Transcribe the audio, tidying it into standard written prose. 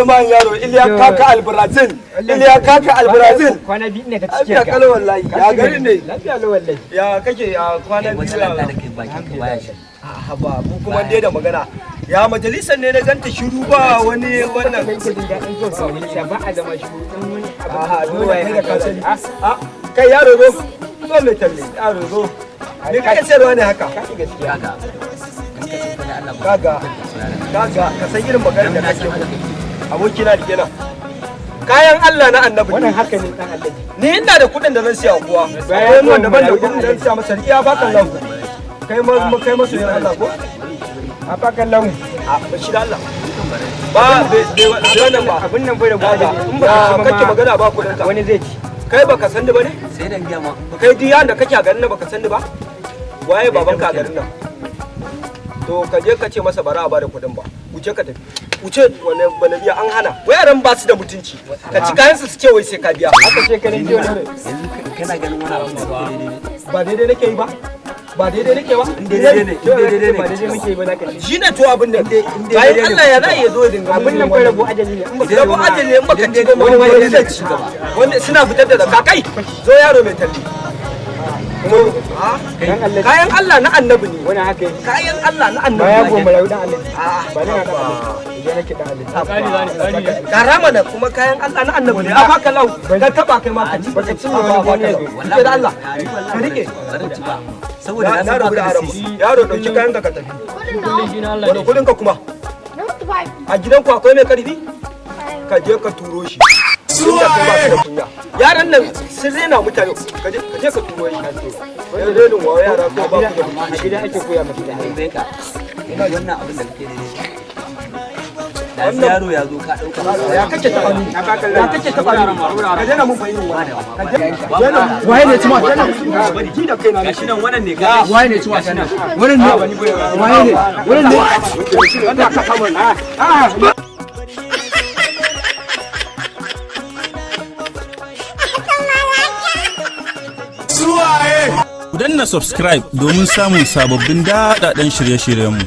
Lalle man yaro Iliya kaka Albrazil. Iliya kaka Albrazil. Kwana biyu ina ta cikin Lafiya ka. kalau wallahi. Ya gari ne? Lafiya lau wallahi. Ya kake ya kwana biyu Matsalar ya. da kai, bakin ka baya shi. A'a ba mu kuma dai da magana. Ya majalisar ne na ganta shiru, ba wani wannan. Kai ke jin daɗin zuwa ka majalisa, ba a zama shiru dan wani abu. A'a, dole kai da ka sani. A kai yaro, zo. Zo mai talle. Yaro, zo. Me kake sayarwa ne haka? Ka ci gaskiya. Kaga, in ka san fa Allah ba. Kaga. Kaga, ka san irin maganar da kake. Abokina, rike nan. Kayan Allah na Annabi. Wannan haka ne, dan Allah. Ni ina da kuɗin da zan siya wa kowa. Bayan Akwai wanda ban da zuwan kuɗin da zan siya masa riya ba kan lahu. Kai ma kai masu yin Allah ko? A fakan lahu. A ba shi da Allah. Ba bai bai wannan ba. Abin nan bai da Kaga, gwada. In ba ya ka ci ba kake ma magana ba kuɗin ka. wani zai ci. Kai baka san ni ba ne? Sai dan gaya ma. Kai duk yaron da kake a garin nan baka san ni ba? Waye babanka a garin nan? To ka je ka ce masa bara a bada kuɗin ba. Wuce ka tafi. Wuce wani bana biya, an hana. Wai yaran ba su da mutunci. Ka ci kayan su, su ce wai sai ka biya. Aka ce ka ne jiya ne. Yanzu kana ganin wani abu da kake daidai ne? Ba daidai nake yi ba? Ba daidai nake ba? In daidai ne, in daidai ne. Ba daidai muke yi ba, za ka ci. Shi ne to abin da bayan Allah ya za a iya zo ya dinga Abin nan bai rabo ajali ne. In ba ka rabo ajali, in baka ci ba ma wani zai ci. Wanda suna fitar da zakka. Kai zo, yaro mai talle. Dan Allah. Kayan Allah na Annabi ne. Wannan haka yake. Kayan Allah na Annabi. Baya ne. goma rayu, dan Allah. A'a. Ba ni na dan Allah. Idan nake dan Allah. Karama da kuma kayan Allah na Annabi ne. A baka lau ka taba, kai ma ka ci. Baka ci wani wani ya zo. Rike da Allah, ka rike. Baran ci ba. Saboda na na na san rabu baka da da haram. sisi. Yaro, dauki kayan ka, ka tafi. Wani kudin ka kuma? A gidan ku akwai mai karfi, ka je ka turo shi. Tunda kai ba ka da kunya, yaran nan sun rena mutane. Ka je ka turo shi. Wani renin wa yara ko ba ku da A gida ake koya masa da. Tambaye ka. Yanzu wannan abin da kake daidai. Da yaro ya zo ka dauka masa. Ya kake taba ni? Ya kake taba ni? Ka daina mun fahimta wannan. Ka daina. Waye ne cima? Ji da kaina ne. Gashi nan, wannan ne ka. Waye ne cima? Wannan ne? Waye ne? Wannan ne? Wanda ka kama ni. Ku danna subscribe domin samun sababbin daɗaɗɗen shirye-shiryenmu.